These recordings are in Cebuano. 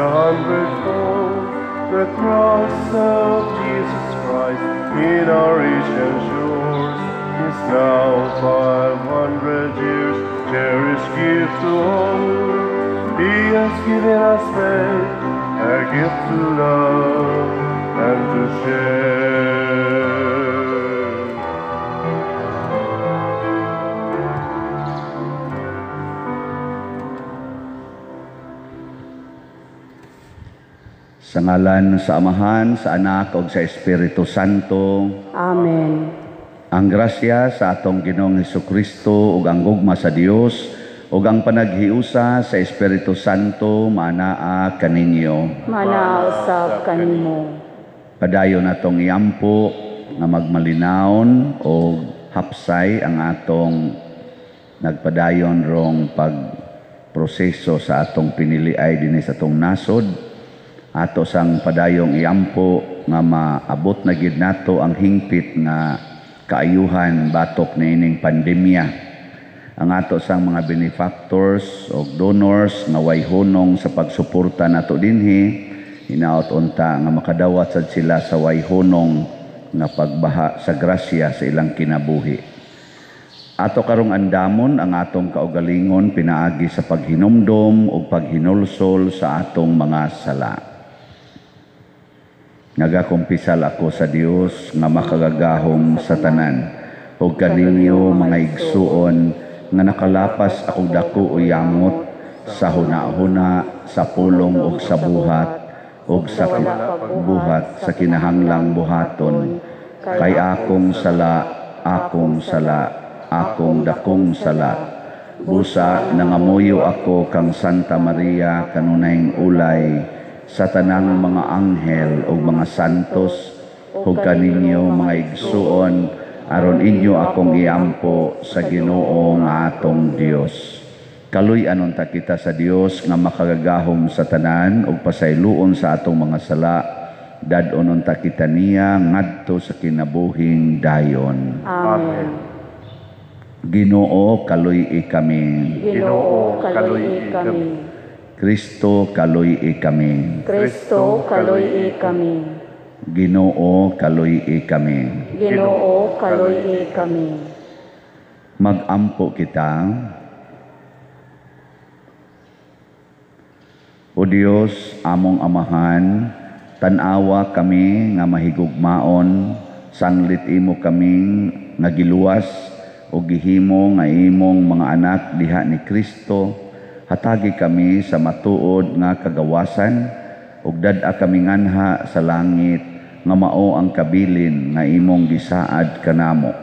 a hundredfold. The cross of Jesus Christ in our Asian shores is now 500 years, cherished gift to all. He has given us faith, a gift to love and to share. Sa ngalan sa Amahan, sa Anak ug sa Espiritu Santo. Amen. Ang grasya sa atong Ginoong Hesukristo ug ang gugma sa Dios ug ang panaghiusa sa Espiritu Santo maanaa kaninyo. Maanaa usab kanimo. Padayon natong iampo nga magmalinawon og hapsay ang atong nagpadayon rong pagproseso sa atong piniliay dinhi sa atong nasod. Ato sang padayong iampo nga maabot na gid nato ang hingpit nga kaayuhan batok niining pandemya. Ang ato sang mga benefactors o donors nga way hunong sa pagsuporta nato dinhi, hinaot unta nga makadawat sad sila sa way hunong nga pagbaha sa grasya sa ilang kinabuhi. Ato karong andamon ang atong kaugalingon pinaagi sa paghinumdom ug paghinulsol sa atong mga sala. Nagakumpisal ako sa Dios nga makagagahom sa tanan ug kaninyo mga igsuon nga nakalapas akong dako o yamot sa huna-huna, sa pulong ug sa buhat ug sa buhat sa kinahanglang buhaton, kay akong sala, akong sala, akong dakong sala. Busa nangamuyo ako kang Santa Maria kanunayng ulay sa tanang mga anghel ug mga santos ug kaninyo mga igsuon, aron inyo akong iampo sa Ginoo nga atong Dios. Kaluy-anon ta kita sa Dios nga makagagahom sa tanan ug pasayloon sa atong mga sala, dad-onon ta kita niya ngadto sa kinabuhing dayon. Amen. Ginoo, kaluy-i kami. Ginoo, kaluy-i kami. Kristo, kaluy-i kami. Kristo, kaluy-i kami. Ginoo, kaluy-i kami. Ginoo, kaluy-i kami. Magampo kita. O Dios, among Amahan, tan-awa kami nga mahigugmaon, sanglit imo kaming nga giluwas o gihimo nga imong mga anak diha ni Kristo. Hatagi kami sa matuod nga kagawasan ug dad-a kami nganha sa langit nga mao ang kabilin nga imong gisaad kanamo.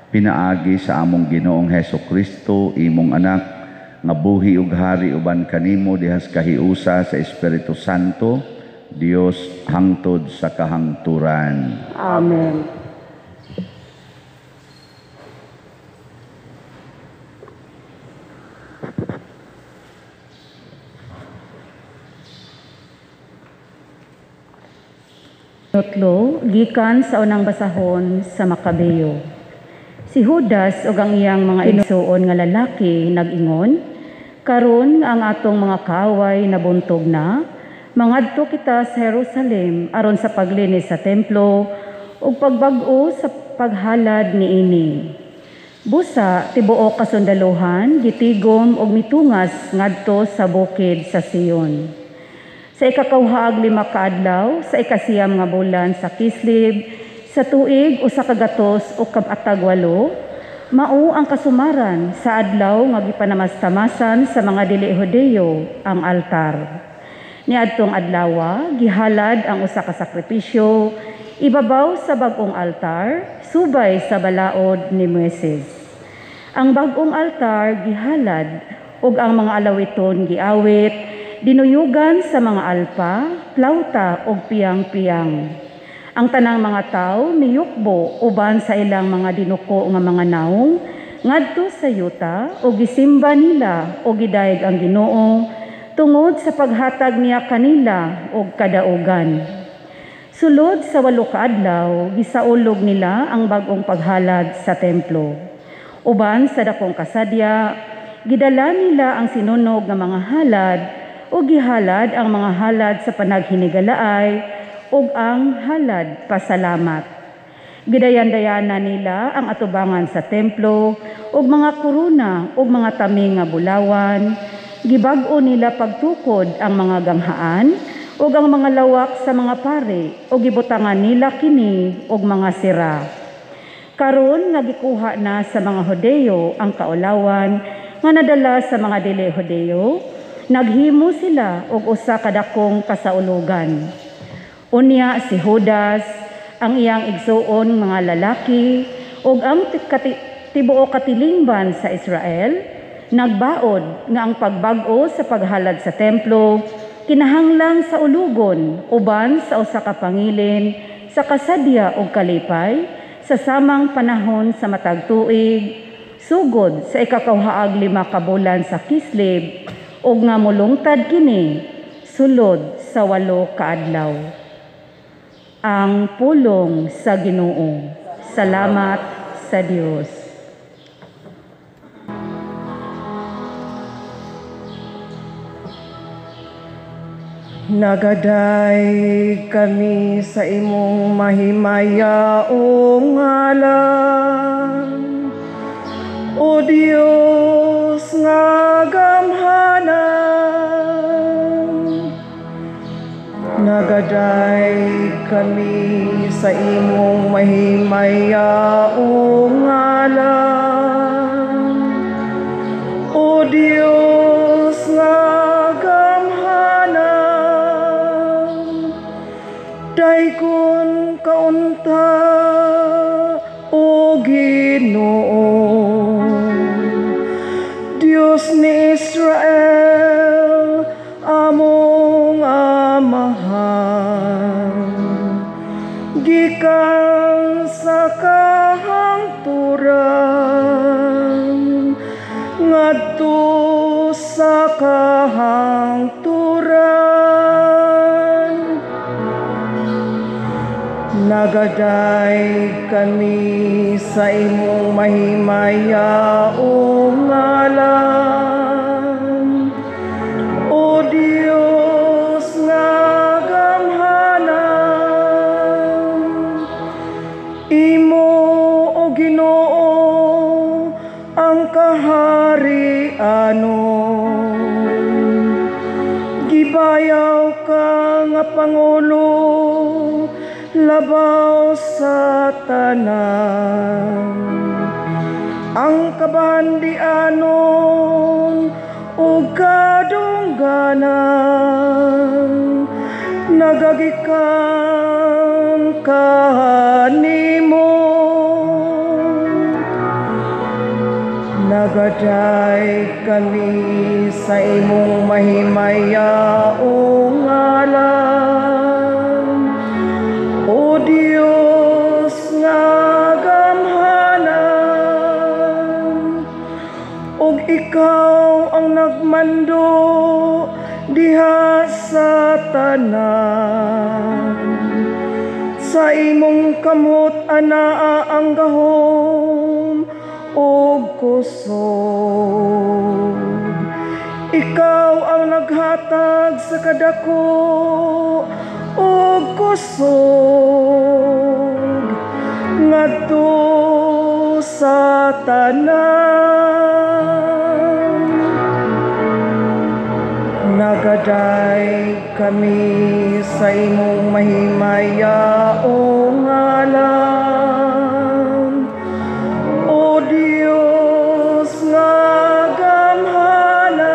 Pinaagi sa among Ginoong Hesus Kristo, imong anak, nga buhi ug hari uban kanimo dihas kahiusa sa Espiritu Santo, Dios hangtod sa kahangturan. Amen. Nutlo, gikan sa unang basahon sa Makabeo. Si Judas ug ang iyang mga igsuon nga lalaki nag-ingon, karon ang atong mga kaaway nabuntog na, mangadto kita sa Jerusalem aron sa paglinis sa templo ug pagbag-o sa paghalad niini. Busa tibuok kasundaluhan gitigom og mitungas ngadto sa bukid sa Sion. Sa ikakauhaag 5 ka adlaw, sa 9 nga bulan sa Kislib, sa tuig 188, mao ang kasumaran sa adlaw nga gipanamastamasan sa mga dili Hudeyo ang altar. Niadtong adlawa, gihalad ang usa ka sakripisyo ibabaw sa bag-ong altar, subay sa balaod ni Moises. Ang bag-ong altar gihalad ug ang mga alawiton giawit, dinuyugan sa mga alpa, plauta ug piyang-piyang. Ang tanang mga tawo miyukbo uban sa ilang mga dinuko nga mga naong ngadto sa yuta ug gisimba nila ug gidayeg ang Ginoo tungod sa paghatag niya kanila og kadaugan. Sulod sa 8 ka adlaw, gisaulog nila ang bag-ong paghalad sa templo. Uban sa dakong kasadya, gidala nila ang sinunog nga mga halad ug gihalad ang mga halad sa panaghinigalaay ug ang halad pasalamat. Gidayan-dayana nila ang atubangan sa templo ug mga korona ug mga taming nga bulawan. Gibag-o nila pagtukod ang mga ganghaan ug ang mga lawak sa mga pari ug gibutangan nila kini og mga sira. Karon nga gikuha na sa mga Hudeyo ang kaulawan nga nadala sa mga dili Hudeyo, naghimo sila og usa ka dakong kasaulugan. Unya si Judas, ang iyang igsuon mga lalaki ug ang tibuok katilingban sa Israel, nagbaod nga ang pagbag-o sa paghalad sa templo kinahanglang sa ulugon uban sa usa ka pangilin sa kasadya ug kalipay sa samang panahon sa matag tuig sugod sa ikakauhaag 5 ka bulan sa Kislib ug nga molungtad kini sulod sa 8 ka adlaw. Ang pulong sa Ginoo. Salamat sa Dios. Nagaday kami sa imong mahimayaong ngalan, O Dios nga gamhanan. Nagaday kami sa imong mahimayaong ngalan, O Dios nga gamhanan. Daykon kaunta, O Ginoo, Dios ni Israel, among amahan, gikan sa kahangturan ngadto sa kahangturan. Nagaday kami sa imong mahimayaong ngalan, O Dios nga gamhanan. Imo, O Ginoo, ang kaharianon. Gibayaw ka nga pangulo labaw sa tanan. Ang kabandianon ug kadungganan nagagikan kanimo. Nagaday kami sa imong mahimayaong ngalan, O Dios nga gamhanan. Ug ikaw ang nagmando diha sa tanan. Sa imong kamot anaa ang gahom ug kusog. Ikaw ang naghatag sa kadako ug kusog ngadto sa tanan. Nagaday kami sa imong mahimayaong ngalan, O Dios nga gamhanan.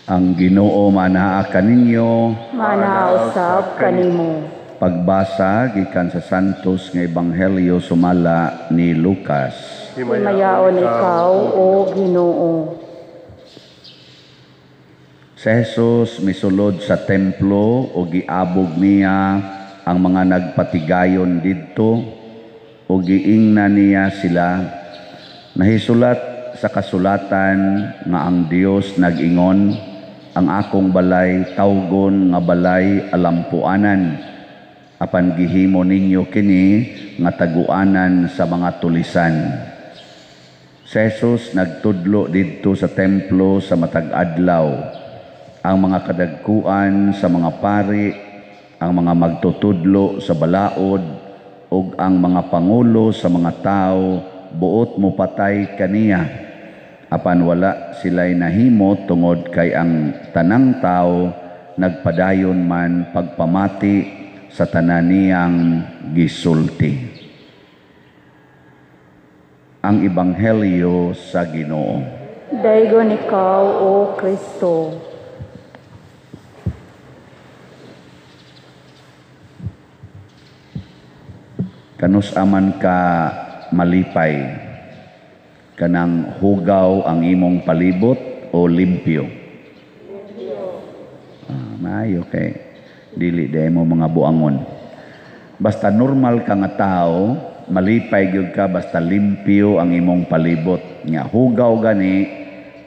Ang Ginoo manaa kaninyo. Manausab kanimo. Pagbasa gikan sa Santos nga Ebanghelyo sumala ni Lucas. Himayaon ikaw, o Ginoo. Si Jesus misulod sa templo o giabog niya ang mga nagpatigayon didto o giingna niya sila. Nahisulat sa kasulatan nga ang Dios nag-ingon, ang akong balay tawgon nga balay alampuanan, apan gihimo ninyo kini nga taguanan sa mga tulisan. Si Jesus nagtudlo didto sa templo sa matag adlaw. Ang mga kadagkuan sa mga pari, ang mga magtutudlo sa balaod, ug ang mga pangulo sa mga tao buot mo patay kaniya. Apan wala sila'y nahimo tungod kay ang tanang tao nagpadayon man pagpamati sa tanan niyang gisulti. Ang Ebanghelyo sa Ginoo. Daygon ikaw, O Kristo. Kanus aman ka malipay, kanang hugaw ang imong palibot o limpyo? Maayo kay dili day mo mga buangon. Basta normal ka nga tao, malipay gyud ka basta limpyo ang imong palibot. Nga hugaw gani,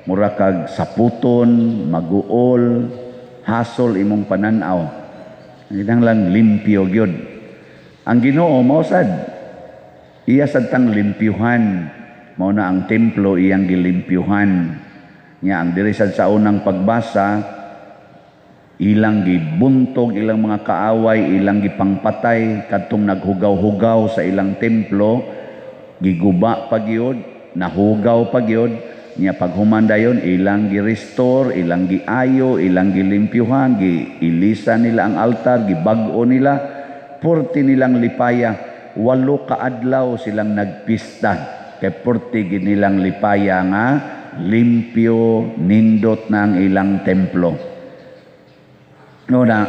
mura kag saputon, maguol, hasol imong pananaw. Kinahanglan limpyo gyud. Ang Ginoo mao sad, iya sad tang limpyuhan. Mao na ang templo iyang gilimpyuhan. Nya ang diri sad sa unang pagbasa, ilang gibuntog ilang mga kaaway, ilang gipangpatay kadtong naghugaw-hugaw sa ilang templo, giguba pa gyud, nahugaw pa gyud. Nya paghuman dayon ilang gi-restore, ilang giayo, ilang gilimpyuhan, giilisa nila ang altar, gibag-o nila. Purti nilang lipaya, 8 ka adlaw silang nagpista. Kay purti gid nilang lipaya nga limpyo, nindot na ang ilang templo. No na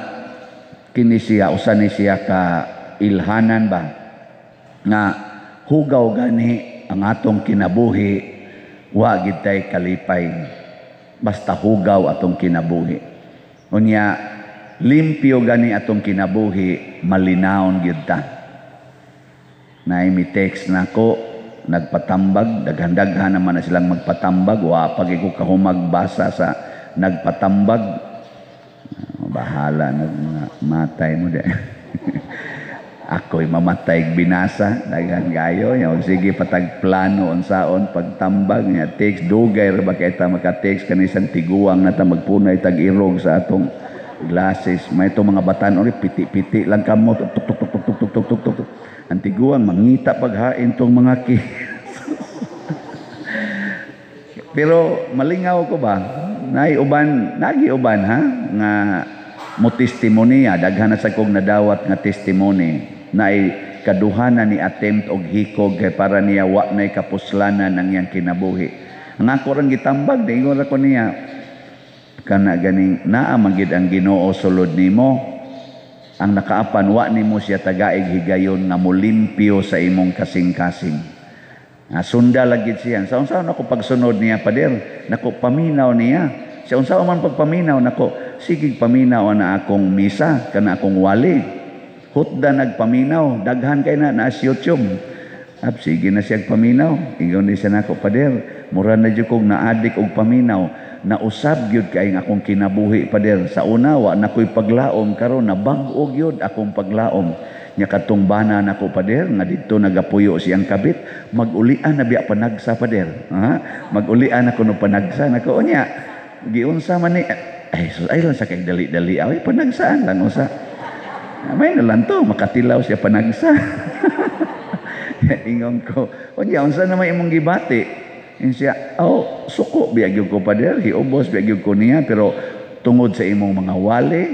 kini siya, usa ni siya ka ilhanan ba nga hugaw gani ang atong kinabuhi, wa gid tay kalipay basta hugaw atong kinabuhi. Unya limpyo gani atong kinabuhi, malinawon gyud ta. Naay mi text nako, nagpatambag, daghan-daghan naman na silang magpatambag, wa pa gyud ko kahumagbasa sa nagpatambag. Bahala na mga matay mo di. Ako'y mamatay binasa, daghan gayo, nya sige patag plano unsaon pagtambag nya text dugay ra ba kay ta maka-text kani isang tiguang na ta magpunay tag irog sa atong glasses. May itong mga batan ori piti-piti lang kamo, tuk tuk tuk tuk tuk tuk tuk tuk. Ang tiguang mangita paghain tong mga ki. Pero malingaw ko ba? Naay uban, nagi uban ha nga mo testimonya, daghan na sa kog nadawat nga testimony. Naay kaduhanan ni attempt og hikog kay para niya wa nay kapuslanan ang iyang kinabuhi. Ang ako rang gitambag, diingon ra ko niya, kana ganing naa man gid ang Ginoo sulod nimo, ang nakaapan wa nimo siya tagaig higayon nga molimpyo sa imong kasing-kasing. Sunda lagi siya. Sa unsa nako pagsunod niya pader, nako paminaw niya. Sa unsa man pagpaminaw nako, sige paminaw na akong misa kana akong wali. Hutda nagpaminaw, daghan kay na sa YouTube. Ap sige na siya paminaw. Ingon ni siya nako pader, mura na jud kog naadik og paminaw. Nausab gyud kay ang akong kinabuhi pader. Sa una wa na ko'y paglaom, karon nabag-o gyud akong paglaom. Nya kadtong bana nako pader nga didto nagapuyo siyang kabit, magulian na biya panagsa pader. Ha? Magulian ako no panagsa nako unya. Giunsa man ni ay sus, ay lang sa kay dali-dali ay panagsaan lang usa. May na lang to makatilaw siya panagsa. Ingon ko, unya unsa na may imong gibati? Ingon siya, oh, suko biya gyud ko pader, hiubos biya gyud ko niya, pero tungod sa imong mga wali,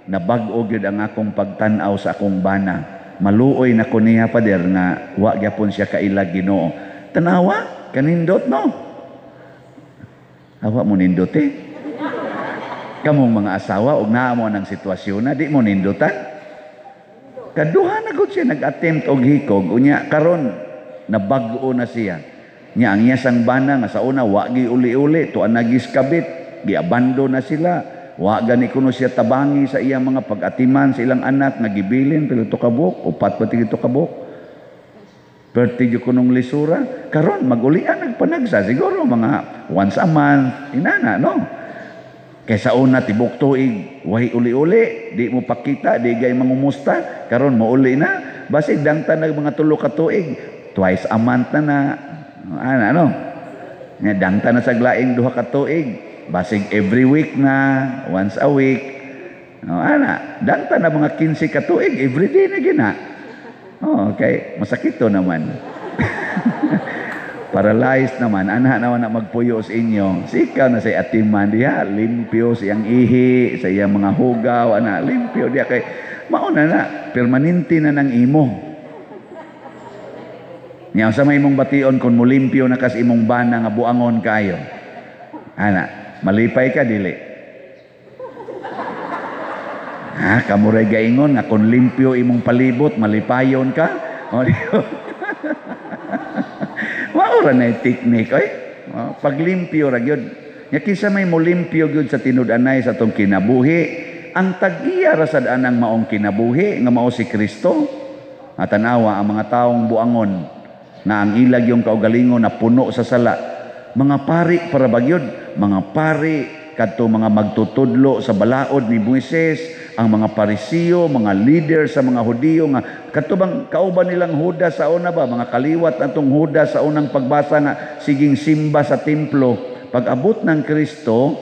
nabag-o gyud ang akong pagtan-aw sa akong bana. Maluoy na ko niya pader nga wa gyapon siya kaila Ginoo. Tanawa, kanindot no. Awa mo nindot eh. Kamong mga asawa, og naa mo ng sitwasyon na, di mo nindutan? Kaduha na gud siya nag-attempt og hikog, unya karon nabag-o na siya. Nya ang iyang bana nga sa una wa gi uli-uli, tuan nagis kabit, giabando na sila. Wa gani kuno siya tabangi sa iyang mga pag-atiman sa ilang anak nga gibilin pila to kabuk, upat pa to kabuk. Perti gyud kunong lisura, karon magulian nagpanagsa siguro mga once a month, inana no. Kaysa una tibok tuig, wahi uli-uli, di mo pakita, di gay mangumusta, karon mouli na, basig dangtan nag mga 3 ka tuig, twice a month na na. Ana no. Nya dangtan na sa laing 2 ka tuig, basig every week na, once a week. No, ana, dangtan na mga 15 ka tuig, every day na gina. Oh, okay, masakit to naman. Paralyzed naman, ana naman na magpuyo sa inyo. Sikaw na say atiman diha, limpyo sa iyang ihi, sa iyang mga hugaw, ana, limpyo diha kay mauna na, permanente na ng imo. Nya sa may imong bation kung mulimpyo na kas imong bana nga buangon kayo. Ana, malipay ka dili? Ha, kamuray gaingon nga kung limpyo imong palibot, malipayon ka. O, di ba? Maura na yung technique, oy. O, paglimpyo ra gyud. Nya kinsa may molimpyo gyud sa tinud-anay sa atong kinabuhi, ang tag-iya ra sad anang maong kinabuhi nga mao si Kristo. At tanawa ang mga taong buangon na ang ilag yung kaugalingon na puno sa sala. Mga pari para bagyod, mga pari kadto mga magtutudlo sa balaod ni Moises, ang mga Parisiyo, mga leader sa mga Hudiyo nga kadto bang kauban nilang Judas sa una ba, mga kaliwat atong Judas sa unang pagbasa nga siging simba sa templo. Pag abot ng Kristo,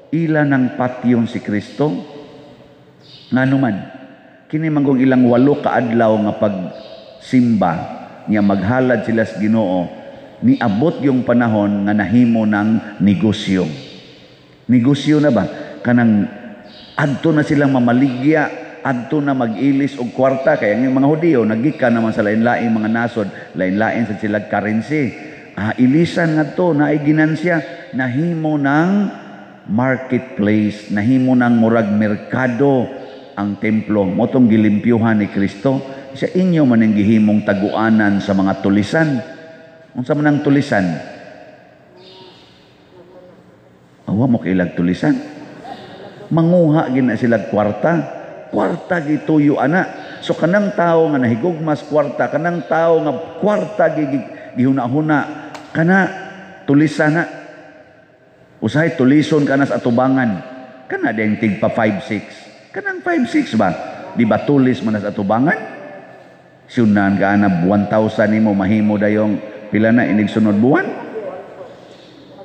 ila ng patyon si Kristo. Ngano man, kini manggong ilang 8 ka adlaw nga pagsimba niya maghalad sila sa Ginoo, niabot yung panahon nga nahimo ng negosyo. Negosyo na ba? Kanang adto na silang mamaligya, adto na mag-ilis og kwarta. Kaya ang mga Hudiyo, nagikan naman sa lain-lain mga nasod, lain-lain sa sila currency. Ah, ilisan nga to, naay ginansya, nahimo ng marketplace, nahimo ng murag merkado ang templo. Motong gilimpyuhan ni Kristo, sa inyo man ang gihimong taguanan sa mga tulisan. Unsa man ang tulisan? Awa mo kailag tulisan. Manguha gina sila kwarta. Kwarta gituyo ana. So kanang tao nga nahigugmas kwarta, kanang tao nga kwarta gihuna-huna, kana tulisan na. Usahay tulison kana sa atubangan. Kana diyang tigpa 5-6. Kanang 5-6 ba? Di ba tulis man sa atubangan? Sunan ka na 1,000 nimo mahimo dayong pila na inig sunod buwan?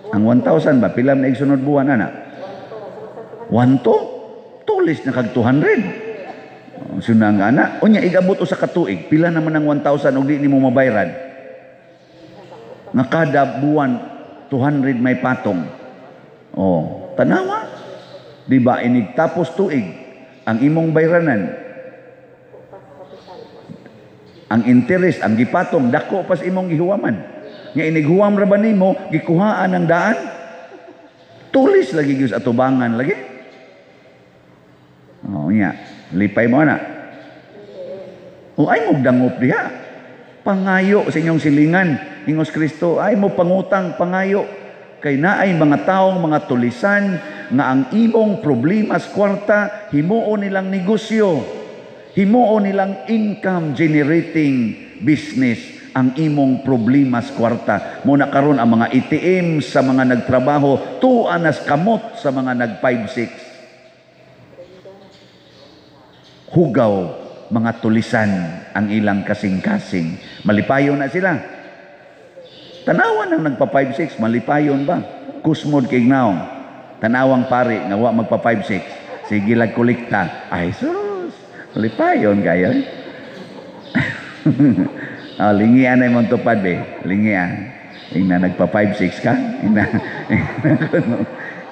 Ang 1,000 ba? Pila na igsunod buwan, ana? 1 to? Tulis na kag 200. Sunan ka na. Unya, igabot usa ka tuig. Pila naman ang 1,000 og di nimo mabayran? Nga kada buwan, 200 may patong. Oh, tanawa. Di ba, inig tapos tuig, ang imong bayranan, ang interest, ang gipatong, dako pas imong gihuwaman. Nga inighuwam ra ba nimo, gikuhaan ang daan? Tulis lagi gyud sa atubangan lagi. Oh, nya, lipay mo na. O ay mo dangop diha. Pangayo sa inyong silingan, ingos Kristo, ay mo pangutang pangayo. Kay naay mga taong mga tulisan nga ang imong problema sa kwarta himuon nilang negosyo. Himuon nilang income generating business ang imong problema sa kwarta. Muna karon ang mga ATM sa mga nagtrabaho, tuwa nas kamot sa mga nag 5-6. Hugaw mga tulisan ang ilang kasing-kasing. Malipayon na sila. Tanawan ang nagpa 5-6, malipayon ba? Kusmod kay naong. Tanawang pare nga wa magpa 5-6. Sige lag kolekta. Ay sus, malipayon kayo. Oh, lingian na imong tupad be. Lingian. Ingna nagpa 5-6 ka. Ingna.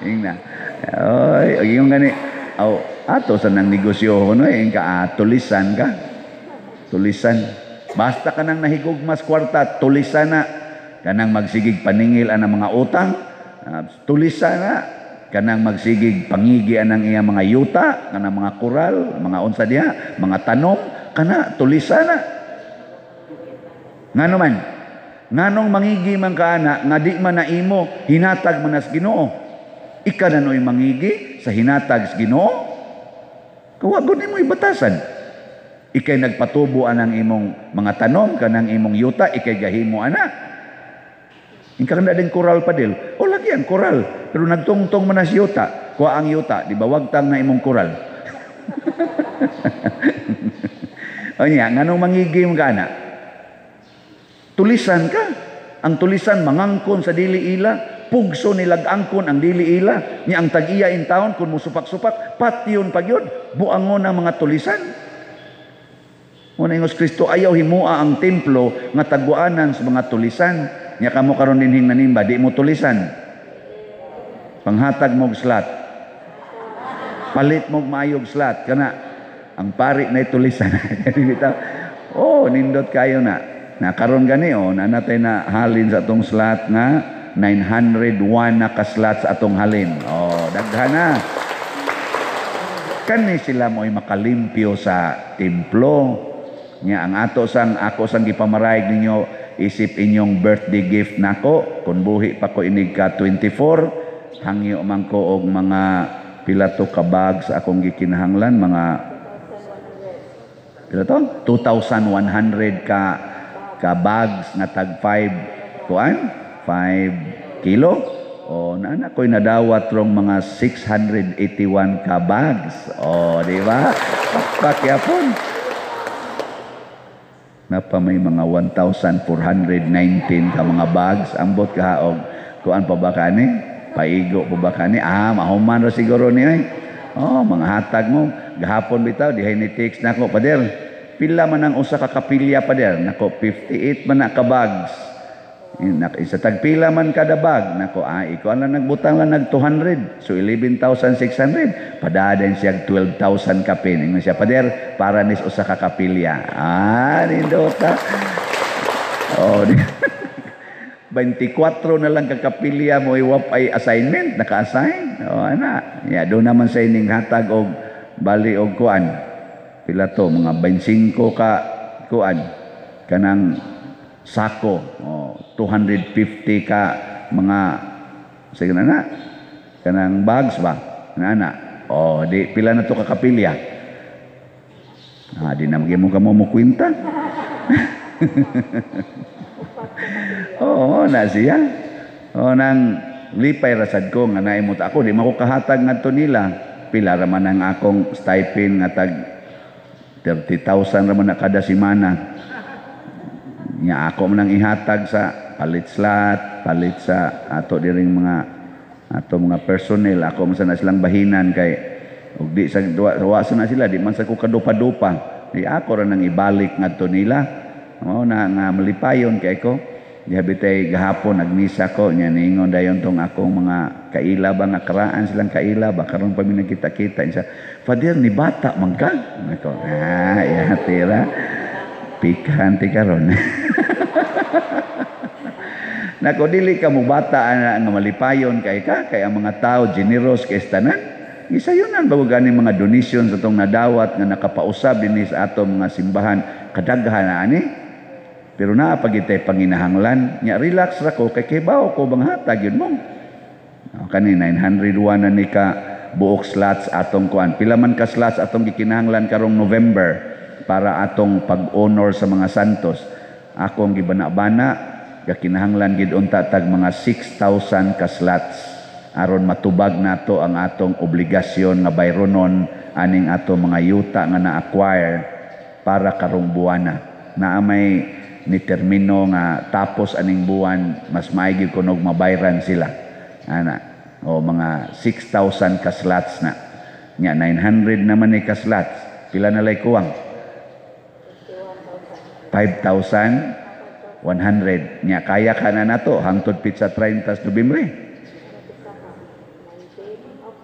Ingna. Oy, yung gani. Oh, ato sa nang negosyo no, eh, ka tulisan ka. Tulisan. Basta ka nang nahigugmas kwarta, tulisan na. Kanang magsigig paningil ang mga utang, tulisan na. Kanang magsigig pangigi anang iya mga yuta, kanang mga koral, mga unsa diha, mga tanom, kana tulisan na. Ngano man? Nganong mangigi man ka ana nga di man na imo hinatag man nas Ginoo. Ika na no'y mangigi sa hinatag sa Ginoo. Kawa gud nimo ibatasan. Ikay nagpatubo anang imong mga tanom kanang imong yuta, ikay gahimo ana. Inka na din koral pa dil. O lagi ang koral, pero nagtungtong man nas yuta. Kuha ang yuta, di ba wagtang na imong koral. O niya, nganong mangigi man ka ana? Tulisan ka. Ang tulisan mangangkon sa dili ila, pugso nilag angkon ang dili ila, ni ang tag-iya in town kun musupak-supak, patyon pagyod, buangon ang mga tulisan. Muna ingos Kristo, ayaw himua ang templo nga tagwaanan sa mga tulisan. Nya kamo karon dinhing nanimba, di mo tulisan. Panghatag mog slat. Palit mog maayog slat kana ang pari na tulisan. Oh, nindot kayo na. Na karon gani oh, na natay na halin sa atong slat nga 901 na ka-slat sa atong halin. Oh, daghan na. Kani sila mo'y makalimpyo sa templo. Nya ang ato sang ako sang gipamarayag ninyo isip inyong birthday gift nako kun buhi pa ko inig ka 24, hangyo man ko og mga pila to ka bags akong gikinahanglan, mga pila to 2,100 ka bags nga tag 5 kuan 5 kilo. O naana ko'y nadawat rong mga 681 ka bags. O di ba? Pakyapon. Napa may mga 1,419 ka mga bags. Ambot ka og kuan pa ba kani? Paigo pa ba kani? Ah, mahuman ra siguro ni ay. Oh, mga hatag mo. Gahapon bitaw dihay ni text nako, pader. Pila man ang usa ka kapilya, pader? Nako 58 man na ka bags. Isa tagpila man kada bag. Nako, ikaw lang nagbutang lang nag 200. So 11,600. Padadayon siya 12,000 kapin. Ingon siya, pader, para nis usa ka kapilya. Ah, nindota. Oh, 24 na lang ka kapilya mo iwap ay assignment, naka-assign. Oh, ana. Ya, do naman sa ining hatag og bali og kuan. Pila to, mga 25 ka kuan kanang sako, oh, 250 ka mga sige na na kanang bags ba na. Oh, di pila na to ka kapilya. Ah, di na mo kamo mo kwenta. Oo, na siya. Oh, nang lipay rasad ko nga naimot ako, di mako kahatag ngadto nila. Pila ra man ang akong stipend nga tag 30,000 ra man na kada semana. Nya ako man ang ihatag sa palit slat, palit sa ato diring mga ato mga personnel, ako man sa na silang bahinan kay og di sa wa sa na sila, di man sa ko kadupa-dupa. Di ako ra nang ibalik ngadto nila. Mao na nga malipayon kay ko. Dihabitay gahapon nagmisa ko nya niingon dayon tong akong mga kaila ba nga karaan silang kaila ba karon pa mi nagkita-kita siya. Father ni bata man ka. Nako, ah, ya tira. Pikan ti karon. Nako dili ka mo bata ana nga malipayon kay ka kay ang mga tao generous kay tanan. Gisayunan ba gani mga donation sa tong nadawat nga nakapausab dinhi sa atong mga simbahan kadaghan na ani. Pero naa pag itay panginahanglan nya relax ra ko kay kibaw ko bang hatag yun mo. Kani 901 na ni ka buok slots atong kuan. Pila man ka slots atong gikinahanglan karong November para atong pag-honor sa mga santos. Akong gibana-bana gakinahanglan gid unta tag mga 6,000 ka slots aron matubag nato ang atong obligasyon nga bayronon aning atong mga yuta nga na-acquire para karong buwana. Naa may ni termino nga tapos aning buwan mas maigi kunog mabayran sila. Ana, o mga 6,000 ka slots na. Nya 900 naman ni ka slots. Pila na lay kuwang? 5,100. Nya kaya ka na nato hangtod pitsa 30 Nobyembre.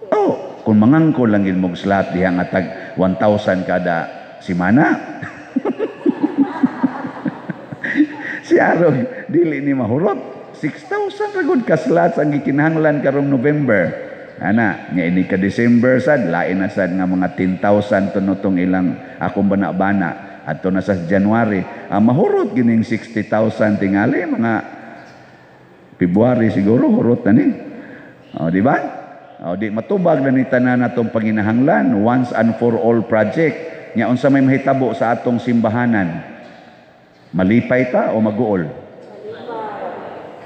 Oh, kung mangangko lang gid mog slot diha nga tag 1,000 kada semana. Si Arog dili ni mahurot. 6,000 ra gud ka slots ang gikinahanglan karong November. Ana, nya ini ka December sad lain na sad nga mga 10,000 tunotong ilang akong bana-bana. Adto na sa January, mahurot gining 60,000 tingali mga February siguro hurot na ni. O, di ba? O, di matubag na ni tanan natong panginahanglan, once and for all project. Nya unsa may mahitabo sa atong simbahanan? Malipay ta o maguol?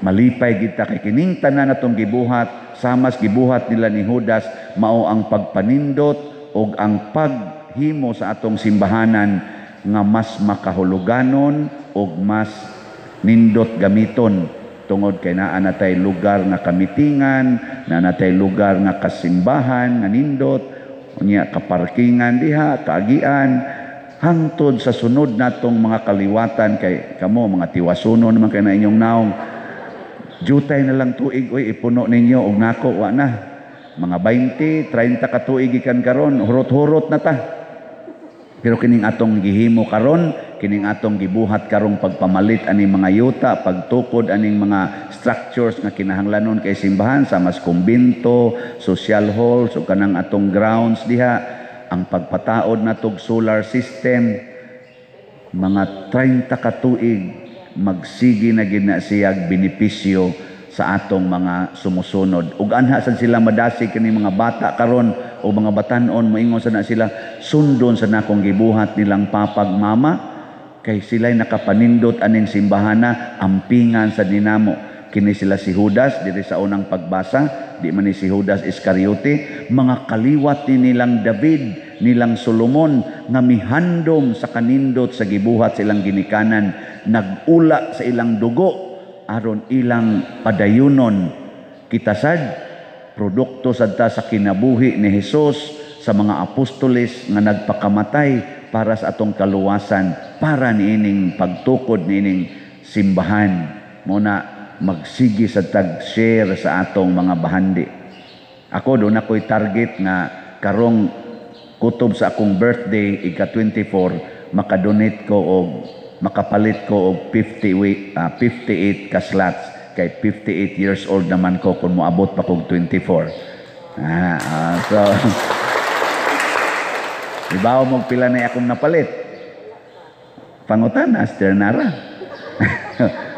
Malipay kita kay kining tanan natong gibuhat, samas gibuhat nila ni Judas, mao ang pagpanindot og ang paghimo sa atong simbahanan nga mas makahuluganon og mas nindot gamiton, tungod kay naa na tay lugar nga kamitingan, naa na tay lugar nga kasimbahan nga nindot, unya kaparkingan diha, kaagian, hangtod sa sunod natong mga kaliwatan. Kay kamo mga tiwasuno naman kay na inyong naong. Jutay na lang tuig oy ipuno ninyo og nako wa na. Mga 20, 30 ka tuig gikan karon, hurot-hurot na ta. Pero kining atong gihimo karon, kining atong gibuhat karong pagpamalit aning mga yuta, pagtukod aning mga structures nga kinahanglanon kay simbahan, sa mas kumbinto, social halls ug kanang atong grounds diha, ang pagpataod natog solar system, mga 30 ka tuig magsigi na gid na siyag benepisyo sa atong mga sumusunod. Ug anha sad sila madasig kini mga bata karon o mga batan-on, moingon sa na sila, sundon sa nakong gibuhat nilang papag mama, kay sila'y nakapanindot aning simbahana, ampingan sa dinamo. Kini sila si Judas diri sa unang pagbasa, di man ni si Judas Iscariote, mga kaliwat ni nilang David, nilang Solomon, nga mihandom sa kanindot sa gibuhat silang ginikanan, nagula sa ilang dugo aron ilang padayunon. Kita sad produkto sad ta sa kinabuhi ni Hesus, sa mga apostoles nga nagpakamatay para sa atong kaluwasan, para niining pagtukod niining simbahan. Muna magsigi sa tag-share sa atong mga bahandi. Ako doon ako'y target nga karong kutob sa akong birthday ika-24, makadonate ko og makapalit ko og 58 ka slots, kay 58 years old naman ko kung moabot pa kog 24. So ibaw mo pila na akong napalit. Pangutan na Nara.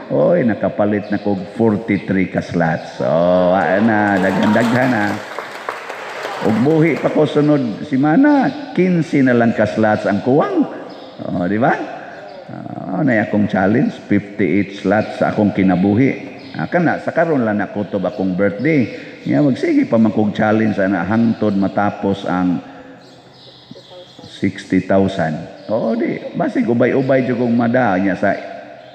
Oy, nakapalit na kog 43 ka slots. So, na daghan-daghan na. Ug buhi pa ko sunod semana, 15 na lang ka slots ang kuwang. Oh, di ba? Na akong challenge, 58 slots sa akong kinabuhi. Kana sa karon lang nakutob akong birthday. Nya magsige pa man kog challenge ana hangtod matapos ang 60,000. Oo, di basig ubay-ubay jud kong mada nya sa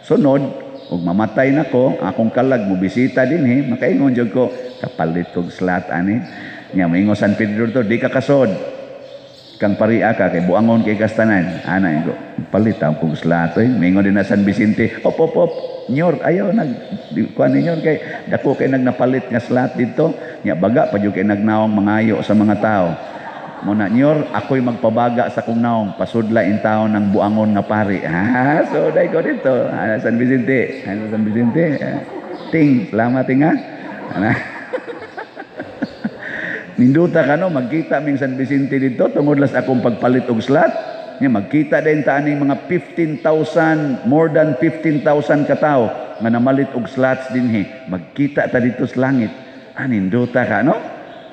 sunod ug mamatay nako, akong kalag mo bisita dinhi, makaingon jud ko kapalit kog slot ani. Nya moingon San Pedro to, di ka kasod. Kang paria ka kay buangon kay kastanan. Ana ko, palit ang kog slot oy. Moingon din na San Vicente, op op op, nyor ayaw nag kuan ninyo kay dako kay nagnapalit nga slot dito. Nya baga pa jud kay nagnaong mangayo sa mga tao. Muna nyor, ako'y magpabaga sa kong naong, pasudla in taon ng buangon nga pari. So dai ko dito. San Vicente. San Vicente. Ting, salamat ting ha. Ninduta ka no, magkita ming San Vicente dito tungod las akong pagpalit og slot. Nya magkita din ta aning mga 15,000, more than 15,000 ka tawo nga namalit og slots dinhi. Magkita ta dito sa langit. Ninduta ka no?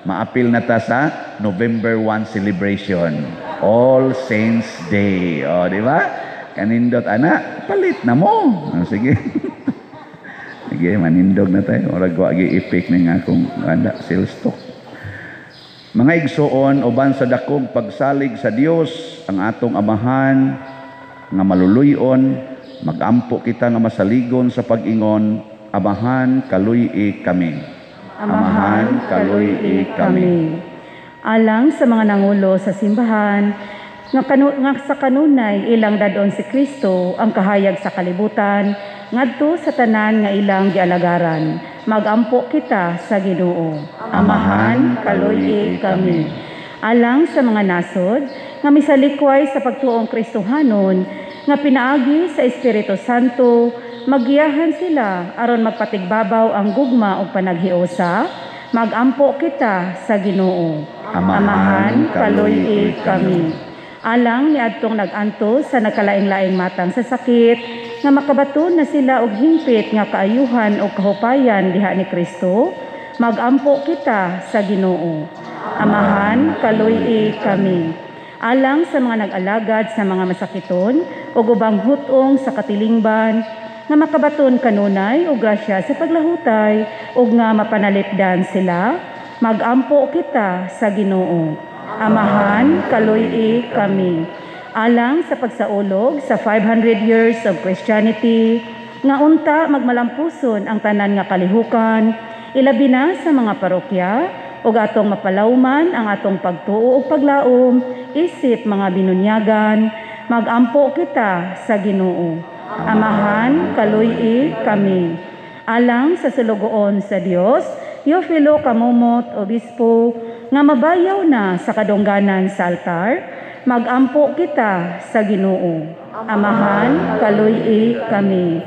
Maapil na ta sa November 1 celebration, All Saints Day. O, di ba? Kanindot ana, palit na mo. O, sige. Sige, manindog na tayo. Orag wa gi effect ning akong anda sales talk. Mga igsoon, uban sa dakong pagsalig sa Dios, ang atong Amahan nga maluluyon, magampo kita nga masaligon sa pag-ingon, Amahan, kaluy-i kami. Amahan, kaluy-i kami. Alang sa mga nangulo sa simbahan, nga sa kanunay ilang dadon si Kristo ang kahayag sa kalibutan, ngadto sa tanan nga ilang gialagaran. Magampo kita sa Ginoo. Amahan, kaluy-i kami. Alang sa mga nasod nga misalikway sa pagtuong Kristohanon, nga pinaagi sa Espiritu Santo, magiyahan sila aron magpatigbabaw ang gugma ug panaghiusa. magampo kita sa Ginoo. Amahan, kaluy-i kami. Alang niadtong nag-antos sa nagkalaing-laing matang sa sakit, nga makabaton na sila og hingpit nga kaayuhan o kahupayan diha ni Kristo, magampo kita sa Ginoo. Amahan, kaluy-i kami. Alang sa mga nag-alagad sa mga masakiton ug ubang hutong sa katilingban, nga makabaton kanunay og grasya sa paglahutay ug nga mapanalipdan sila, magampo kita sa Ginoo. Amahan, kaluy-i kami. Alang sa pagsaulog sa 500 years of Christianity, nga unta magmalampuson ang tanan nga kalihukan, ilabi na sa mga parokya, ug atong mapalawman ang atong pagtuo ug paglaom, isip mga binunyagan, magampo kita sa Ginoo. Amahan, kaluy-i kami. Alang sa sulugoon sa Dios, Teofilo Camomot, Obispo, nga mabayaw na sa kadungganan sa altar, magampo kita sa Ginoo. Amahan, kaluy-i kami.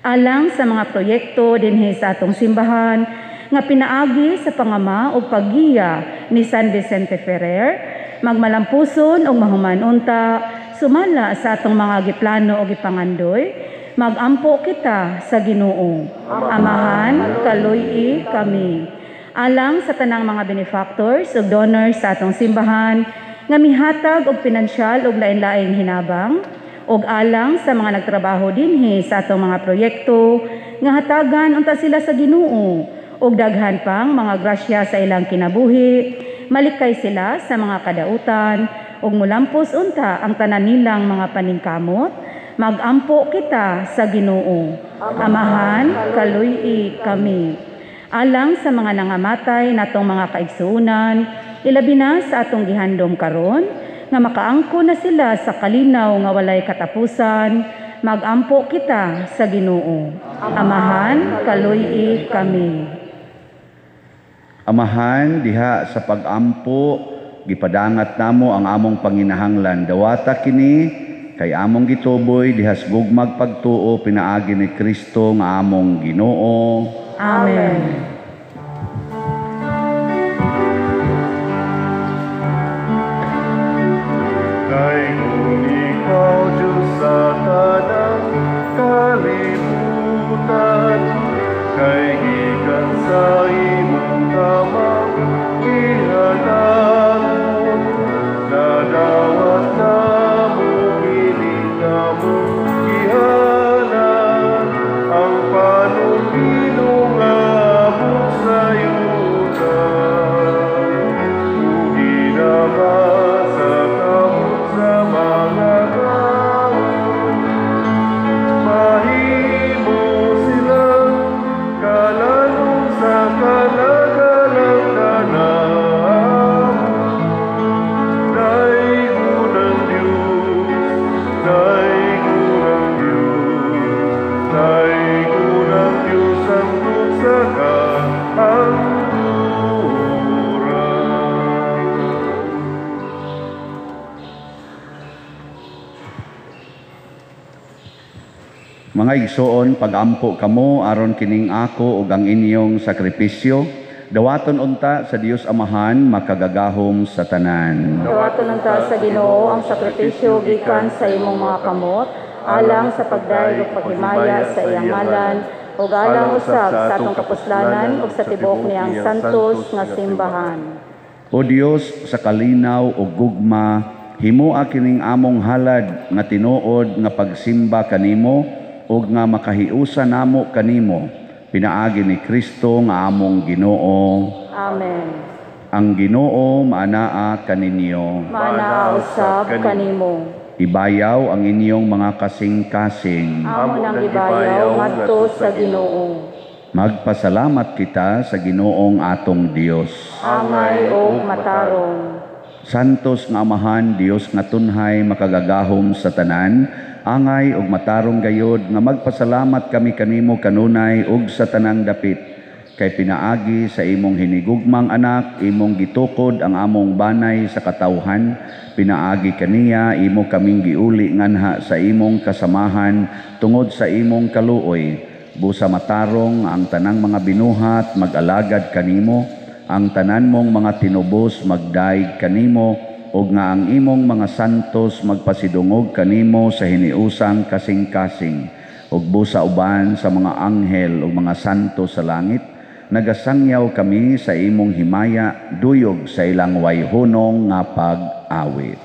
Alang sa mga proyekto dinhi sa atong simbahan, nga pinaagi sa pangama o paggiya ni San Vicente Ferrer, magmalampuson o mahuman-unta, sumala sa atong mga giplano o gipangandoy, magampo kita sa Ginoo. Amahan, kaluy-i kami. Alang sa tanang mga benefactors ug donors sa atong simbahan, nga mihatag og pinansyal ug lain-laing hinabang, ug alang sa mga nagtrabaho dinhi sa atong mga proyekto, nga hatagan unta sila sa Ginoo ug daghan pang mga grasya sa ilang kinabuhi, malikay sila sa mga kadautan, ug mulampos unta ang tanan nilang mga paningkamot, magampo kita sa Ginoo. Amahan, kaluy-i kami. Alang sa mga nangamatay natong mga kaigsuonan, ilabi na sa atong gihandom karon, nga makaangko na sila sa kalinaw nga walay katapusan, magampo kita sa Ginoo. Amahan, kaluy-i kami. Amahan, diha sa pagampo, gipadangat namo ang among panginahanglan. Dawata kini kay among gituboy diha sa gugmag pagtuo pinaagi ni Kristo nga among Ginoo. Amen. Kay kung ikaw, Diyos, sa tanang kalibutan, kay gikan sa imong tamang gihatangon, nadawat namo kini namo gihanan ang panulino nga abot sa yuta. Ug ginama sa kamot sa mga tawo, mahimo silang kalanong sa kalagalang kanamo. Daygon ang Diyos, daygon ang Diyos, daygon ang Diyos hangtod sa kahangturan. Mga igsoon, pagampo kamo aron kining ako ug ang inyong sakripisyo, dawaton unta sa Dios Amahan makagagahom sa tanan. Dawaton unta sa Ginoo ang sakripisyo gikan sa imong mga kamot, alang sa pagdayeg ug paghimaya sa iyang ngalan, ug alang usab sa atong kapuslanan ug sa tibuok niyang santos nga simbahan. O Dios, sa kalinaw ug gugma, himoa kining among halad nga tinuod nga pagsimba kanimo ug nga makahiusa namo kanimo, pinaagi ni Kristo nga among Ginoo. Amen. Ang Ginoo maanaa kaninyo. Maanaa usab kanimo. Ibayaw ang inyong mga kasing-kasing. Amo nang gibayaw ngadto sa Ginoo. Magpasalamat kita sa Ginoong atong Dios. Angay og matarong. Santos nga Amahan, Dios nga tunhay makagagahom sa tanan, angay og matarong gayod nga magpasalamat kami kanimo kanunay ug sa tanang dapit. Kay pinaagi sa imong hinigugmang anak, imong gitukod ang among banay sa katawhan, pinaagi kaniya imo kaming giuli nganha sa imong kasamahan tungod sa imong kaluoy. Busa matarong ang tanang mga binuhat mag-alagad kanimo, ang tanan mong mga tinubos magdaig kanimo, ug nga ang imong mga santos magpasidungog kanimo sa hiniusang kasing-kasing. Ug busa uban sa mga anghel ug mga santo sa langit, nagasangyaw kami sa imong himaya, duyog sa ilang wayhunong nga pag-awit.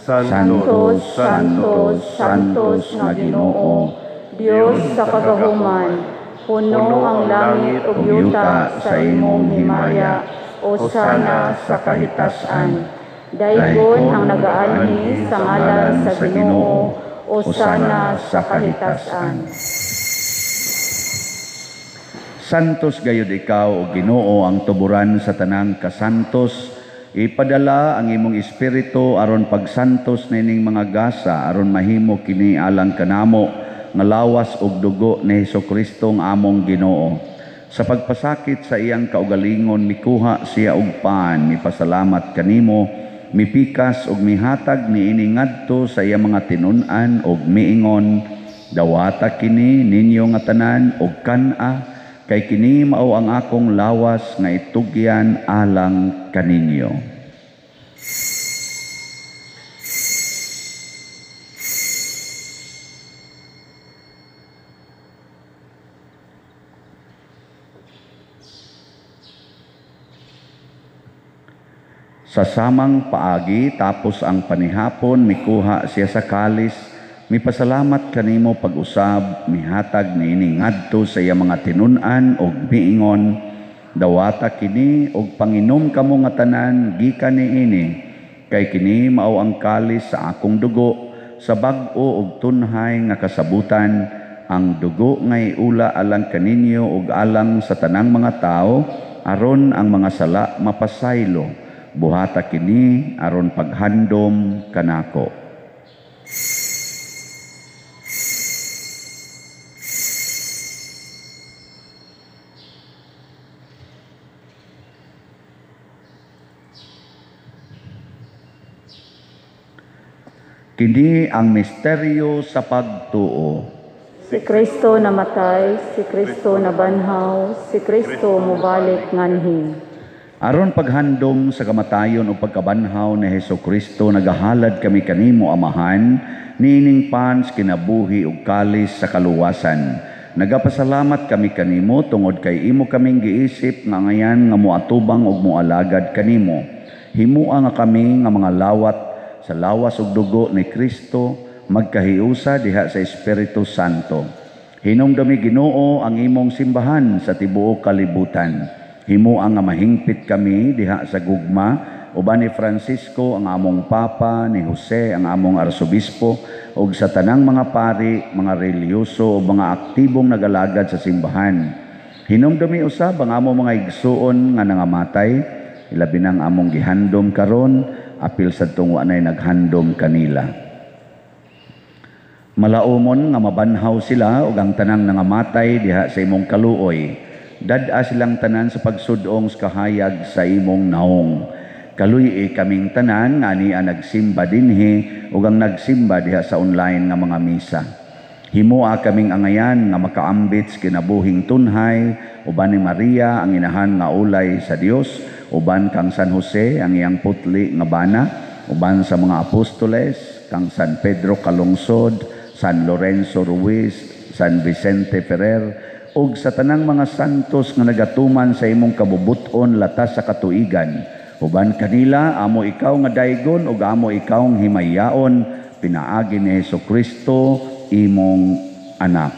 Santos, Santos, Santos nga Ginoo, Dios sa kagahuman, puno ang langit ug yuta sa imong himaya, osana sa kahitasan. Daygon ang nagaanhi sa ngalan sa Ginoo, osana sa kahitasan. Santos gayud ikaw, o Ginoo, ang tuburan sa tanang kasantos. Ipadala ang imong espiritu aron pagsantos nining mga gasa, aron mahimo kini alang kanamo nga lawas ug dugo ni Hesukristo ang among Ginoo. Sa pagpasakit sa iyang kaugalingon, mikuha siya og pan, mipasalamat kanimo, mipikas ug mihatag niini ngadto sa iyang mga tinun-an ug miingon, dawata kini ninyo nga tanan ug kan-a, kay kini mao ang akong lawas nga itugyan alang kaninyo. Sa samang paagi, tapos ang panihapon, mikuha siya sa kalis, mipasalamat kanimo pag-usab, mihatag niini ngadto sa iya mga tinun-an og miingon, dawata kini og panginom kamo nga tanan gikan niini, kay kini mao ang kalis sa akong dugo, sa bag-o og tunhay nga kasabutan, ang dugo nga iula alang kaninyo og alang sa tanang mga tawo, aron ang mga sala mapasaylo. Buhata kini aron paghandom kanako. Kini ang misteryo sa pagtuo. Si Kristo namatay, si Kristo nabanhaw, si Kristo mobalik nganhi. Aron paghandom sa kamatayon o pagkabanhaw ni Hesukristo, nagahalad kami kanimo, Amahan, niining pans kinabuhi ug kalis sa kaluwasan. Nagapasalamat kami kanimo tungod kay imo kaming giisip nga ngayan nga moatubang ug moalagad kanimo. Himua nga kami nga mga lawat sa lawas ug dugo ni Kristo, magkahiusa diha sa Espiritu Santo. Hinumdumi, Ginoo, ang imong simbahan sa tibuok kalibutan. Himua nga mahingpit kami diha sa gugma uban ni Francisco ang among Papa, ni Jose ang among Arsobispo, ug sa tanang mga pari, mga relihiyoso ug mga aktibong nagalagad sa simbahan. Hinumdumi usab ang among mga igsuon nga nangamatay, ilabi nang among gihandom karon, apil sadtong wa nay naghandom kanila. Malaumon nga mabanhaw sila ug ang tanang nangamatay diha sa imong kaluoy. Dad-a silang tanan sa pagsudong sa kahayag sa imong naong. Kaluy-i kaming tanan nga ania nagsimba dinhi ug ang nagsimba diha sa online nga mga misa. Himua kaming angayan nga makaambit sa kinabuhing tunhay uban ni Maria ang inahan nga ulay sa Dios, uban kang San Jose ang iyang putli nga bana, uban sa mga apostoles kang San Pedro Calungsod, San Lorenzo Ruiz, San Vicente Ferrer, ug sa tanang mga santos nga nagatuman sa imong kabubuton latas sa katuigan. Uban kanila amo ikaw nga daygon ug amo ikaw nga himayaon, pinaagi ni Hesukristo imong anak.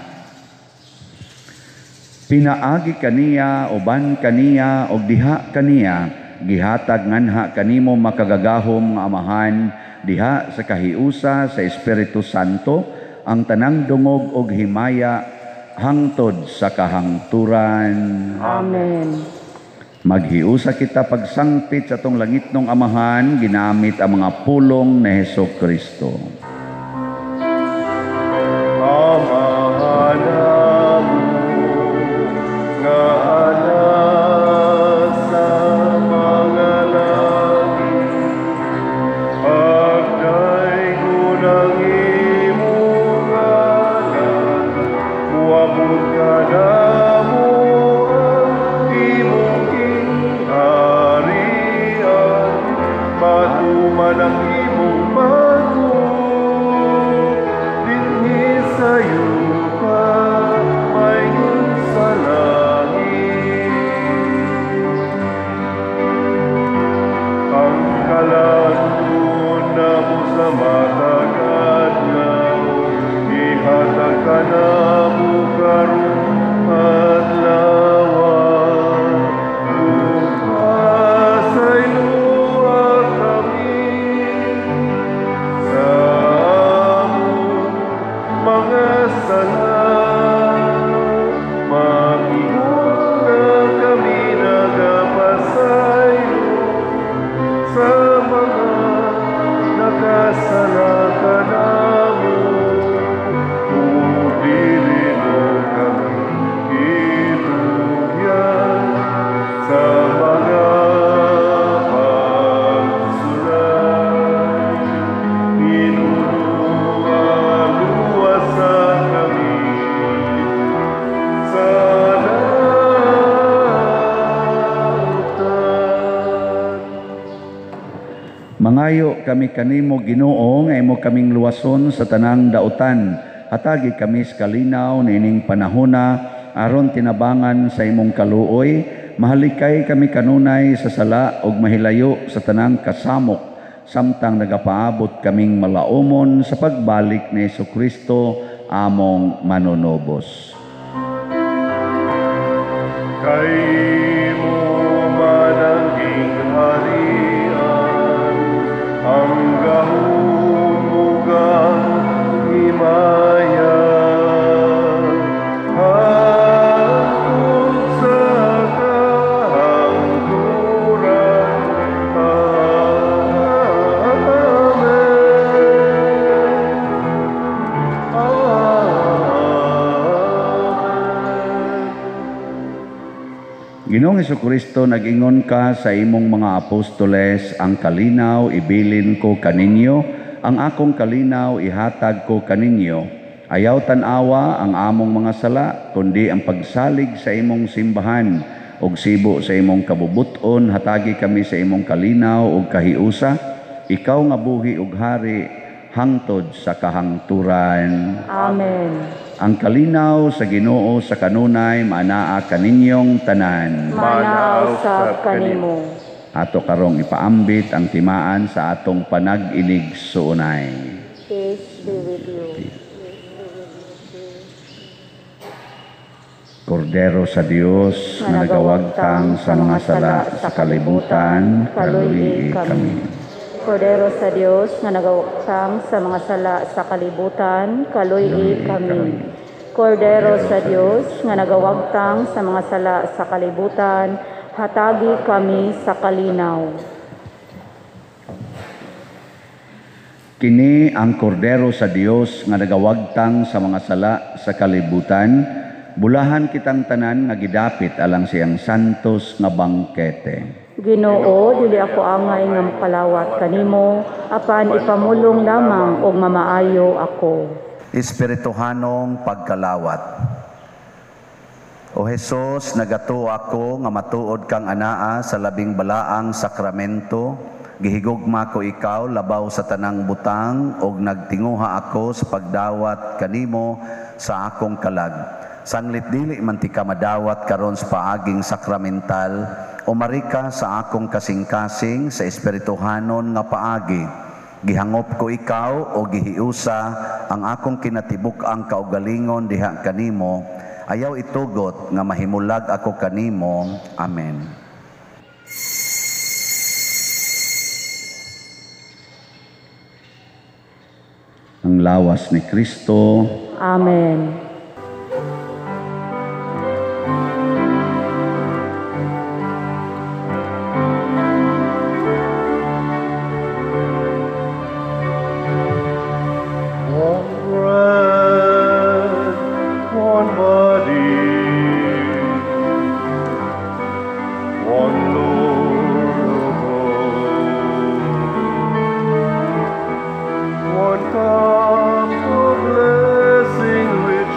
Pinaagi kaniya, uban kaniya, ug diha kaniya, gihatag nganha kanimo makagagahom nga Amahan, diha sa kahiusa sa Espiritu Santo, ang tanang dungog ug himaya hangtod sa kahangturan. Amen. Maghiusa kita pagsangpit sa atong langitnong Amahan, ginamit ang mga pulong ni Hesukristo. Amahan namo nga anak sa mga langit, pagdaygon ang imong ngalan, moabot Kanamo karong adlaw. Pasayloa kami sa among mga sala. Makiguna kami nagapasaylo sa mga nakasala kanamo. Ug dili mo kami itugyan sa mga pagsulay. Hinunua, luwasa kami sa dautan. Mangayo kami kanimo, Ginoo, nga imo kaming luwason sa tanang dautan. Hatagi kami sa kalinaw niining panahona aron tinabangan sa imong kaluoy, mahalikay kami kanunay sa sala ug mahilayo sa tanang kasamok samtang nagapaabot kaming malaumon sa pagbalik ni Hesukristo among manunubos. Kay imo man ang gingharian, ang gahom ug ang himaya, hangtod sa kahangturan. Amen. Amen. Ginoong Hesukristo, nag-ingon ka sa imong mga apostoles, "Ang kalinaw ibilin ko kaninyo, ang akong kalinaw ihatag ko kaninyo." Ayaw tan-awa ang among mga sala, kundi ang pagsalig sa imong simbahan ug sibo sa imong kabubuton, hatagi kami sa imong kalinaw ug kahiusa. Ikaw nga buhi ug hari hangtod sa kahangturan. Amen. Ang kalinaw sa Ginoo sa kanunay maanaa kaninyong tanan. Maanaa usab kanimo. Ato karong ipaambit ang timaan sa atong panag-inig-suunay. Peace be with you. Kordero sa Dios nga nagawagtang sa mga sala sa kalibutan, kaluyi kami. Kordero sa Dios nga nagawagtang sa mga sala sa kalibutan, kaluyi kami. Kordero sa Dios nga nagawagtang sa mga sala sa kalibutan, hatagi kami sa kalinaw. Kini ang Kordero sa Dios nga nagawagtang sa mga sala sa kalibutan, bulahan kitang tanan nga gidapit alang siyang santos nga bangkete. Ginoo, dili ako angay nga mopalawat kanimo, apan ipamulong lamang og mamaayo ako. Espirituhanong pagkalawat. O Hesus, nagatuo ako nga matuod kang anaa sa labing balaang sakramento. Gihigugma ko ikaw labaw sa tanang butang og nagtinguha ako sa pagdawat kanimo sa akong kalag. Sanglit dili man ti ka madawat karon sa paaging sakramental, umari ka sa akong kasing-kasing sa espirituhanon nga paagi. Gihangop ko ikaw o gihiusa ang akong kinatibuk-ang kaugalingon diha kanimo. Ayaw itugot nga mahimulag ako kanimo. Amen. Ang lawas ni Kristo. Amen. One bread, one body, one Lord above, one cup of blessing which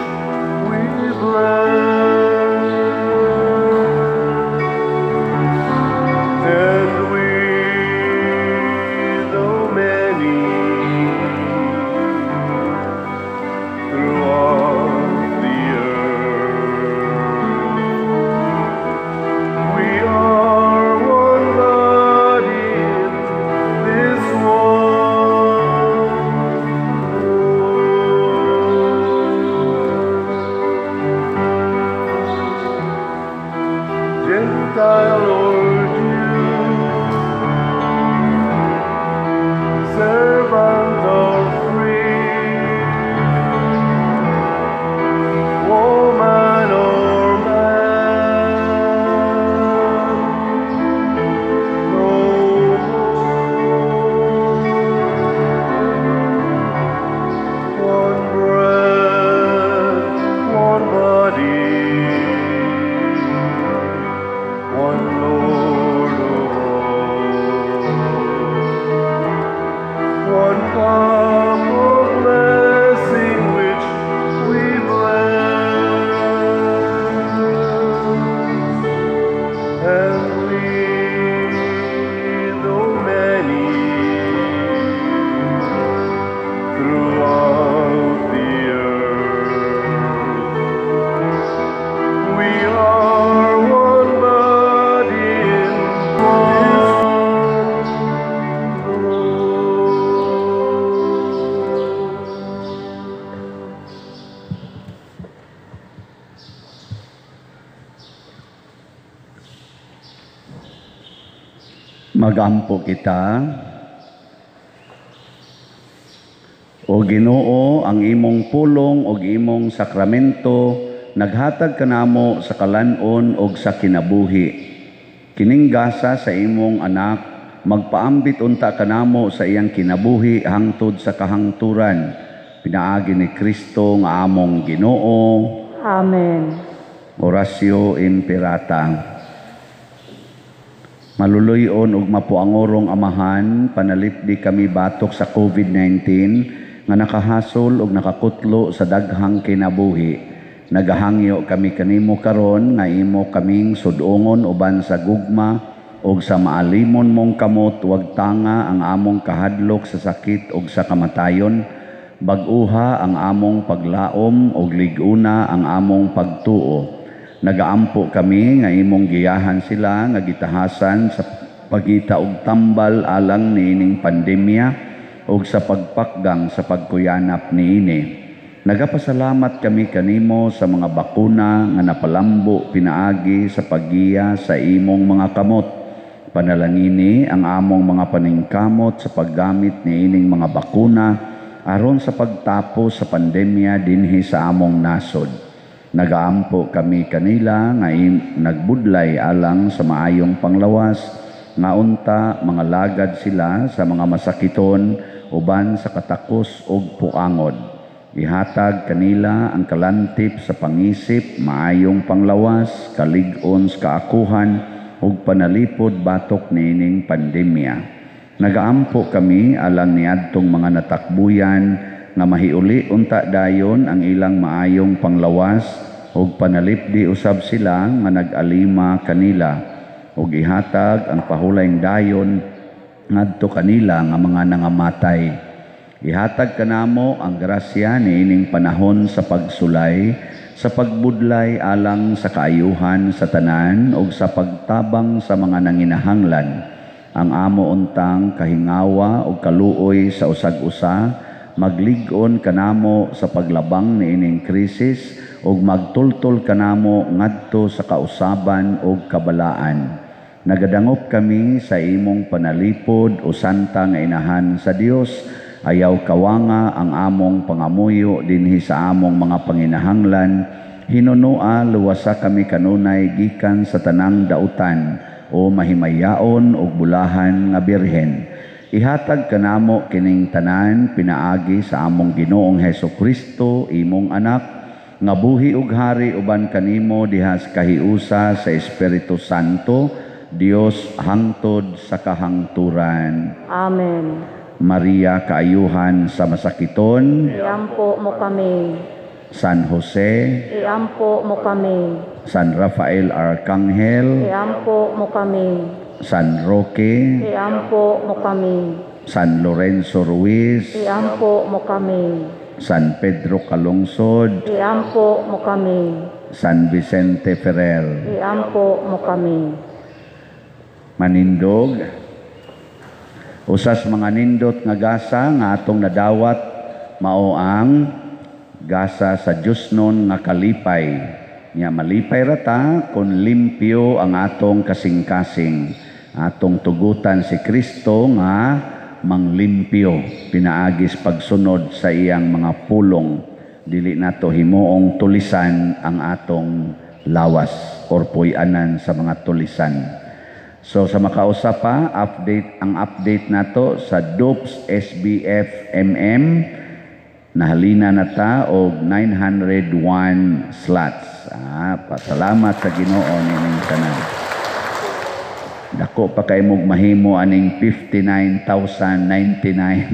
Magampo kita. O Ginoo, ang imong pulong ug imong sakramento naghatag kanamo sa kalan-on ug sa kinabuhi. Kining gasa sa imong anak magpaambit unta kanamo sa iyang kinabuhi hangtod sa kahangturan. Pinaagi ni Kristo nga among Ginoo. Amen. Oratio Imperata. Maluluy-on ug mapuangorong Amahan, panalipdi kami batok sa COVID-19 nga nakahasol ug nakakutlo sa daghang kinabuhi. Nagahangyo kami kanimo karon nga imo kaming sudongon uban sa gugma ug sa maalimon mong kamot, wag tanga ang among kahadlok sa sakit ug sa kamatayon. Bag-uha ang among paglaom ug lig-una ang among pagtuo. Nagaampo kami nga imong giyahan sila nga gitahasan sa pagita og tambal alang niining pandemya ug sa pagpakgang sa pagkuyanap niini. Nagapasalamat kami kanimo sa mga bakuna nga napalambo pinaagi sa paggiya sa imong mga kamot. Panalangini ang among mga paningkamot sa paggamit niining mga bakuna aron sa pagtapos sa pandemya dinhi sa among nasod. Nagaampo kami kanila nga nagbudlay alang sa maayong panglawas, nga unta mga lagad sila sa mga masakiton uban sa katakos ug puangod. Ihatag kanila ang kalantip sa pangisip, maayong panglawas, kalig-on sa kaakuhan ug panalipod batok niining pandemya. Nagaampo kami alang niadtong mga natakbuyan nga mahiuli unta dayon ang ilang maayong panglawas ug panalipdi usab sila nga nag-alima kanila ug ihatag ang pahulayng dayon ngadto kanila nga mga nangamatay. Ihatag kanamo ang grasya niining panahon sa pagsulay, sa pagbudlay alang sa kaayuhan sa tanan ug sa pagtabang sa mga nanginahanglan. Ang amo untang kahingawa ug kaluoy sa usag-usa maglig-on kanamo sa paglabang niining krisis ug magtultol kanamo ngadto sa kausaban ug kabalaan. Nagadangop kami sa imong panalipod o santa nga inahan sa Dios. Ayaw kawanga ang among pangamuyo dinhi sa among mga panginahanglan. Hinunoa luwasa kami kanunay gikan sa tanang dautan o mahimayaon ug bulahan nga birhen. Ihatag kanamo kining tanan pinaagi sa among Ginoong Hesus Kristo, imong anak, nga buhi ug hari uban kanimo diha sa kahiusa sa Espiritu Santo, Dios hangtod sa kahangturan. Amen. Maria, kaayuhan sa masakiton, Iampo mo kami. San Jose, Iampo mo kami. San Rafael Arcangel, Iampo mo kami. San Roque, Iampo mo kami. San Lorenzo Ruiz, Iampo mo kami. San Pedro Calungsod, Iampo mo kami. San Vicente Ferrer. Iampo mo kami. Manindog, usas mga nindot nga gasa nga atong nadawat mao ang gasa sa Diyosnon nga kalipay. Nya malipay rata kon limpyo ang atong kasing-kasing. Atong tugutan si Kristo nga manglimpyo pinaagis pagsunod sa iyang mga pulong. Dili nato himuong tulisan ang atong lawas or puy-anan sa mga tulisan. So sa makausa pa, update ang update nato sa DUPS SBF MM, nahalina na ta og 901 slots. Pasalamat sa Ginoo nining tanan. Dako pa kay mog mahimo aning 59,099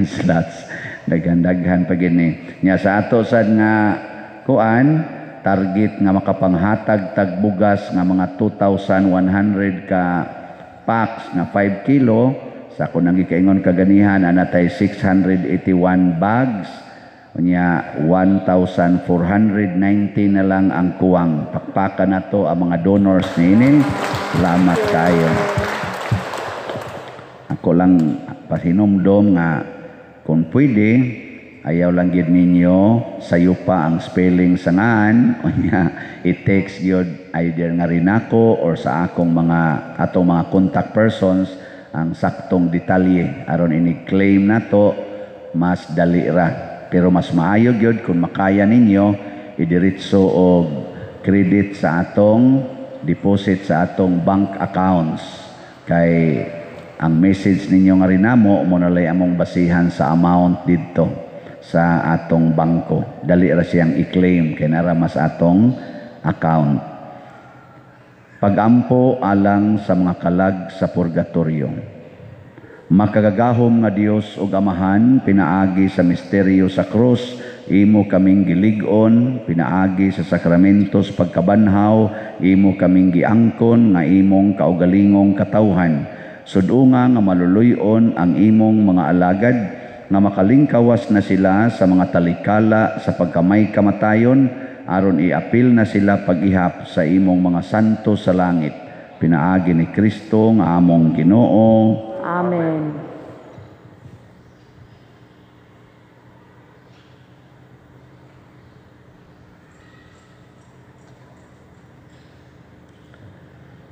slots. Daghan-daghan pa gini. Nya sa ato sad nga kuan target nga makapanghatag tag bugas nga mga 2,100 ka packs nga 5 kilo sa ako nang gikaingon kaganihan ana tay 681 bags. Unya 1,490 na lang ang kuwang. Pakpakan na to ang mga donors niini. Salamat kayo. Ako lang pahinumdom nga kung pwede ayaw lang gid ninyo sayo pa ang spelling sa ngan. Unya i-text gyud either nga rin ako or sa akong mga atong mga contact persons ang saktong detalye aron ini-claim nato mas dali ra. Pero mas maayo gyud kung makaya ninyo idiretso og credit sa atong deposit sa atong bank accounts, kay ang message ninyo nga rinamo mo na lay among basihan sa amount didto sa atong bangko. Dali ra siyang i-claim kay nara mas atong account. Pagampo alang sa mga kalag sa purgatorio. Makagagahom nga Dios ug Amahan, pinaagi sa misteryo sa krus, imo kaming gilig-on, pinaagi sa sakramentos pagkabanhaw, imo kaming giangkon nga imong kaugalingong katawhan. Sudunga nga maluluy-on ang imong mga alagad, nga makalingkawas na sila sa mga talikala sa pagkamay kamatayon, aron iapil na sila pag-ihap sa imong mga santo sa langit. Pinaagi ni Kristo nga among Ginoo. Amen.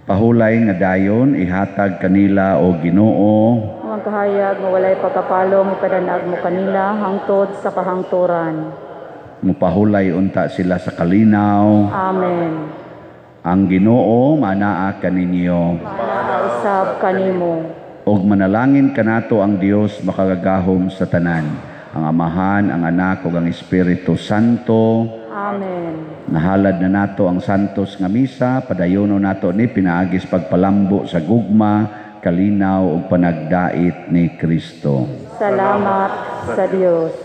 Pahulay nga dayon ihatag kanila o Ginoo Ang kahayag nga walay pagkapalong ipadanag mo kanila hangtod sa kahangturan. Mupahulay unta sila sa kalinaw. Amen. Ang Ginoo manaa kaninyo. Manaa usab kanimo. Og manalangin kanato ang Dios makagagahom sa tanan, ang Amahan, ang Anak ug ang Espiritu Santo. Amen. Nahalad na nato ang santos nga misa, padayono nato ni pinaagis pagpalambo sa gugma, kalinaw ug panagdait ni Kristo. Salamat sa Dios.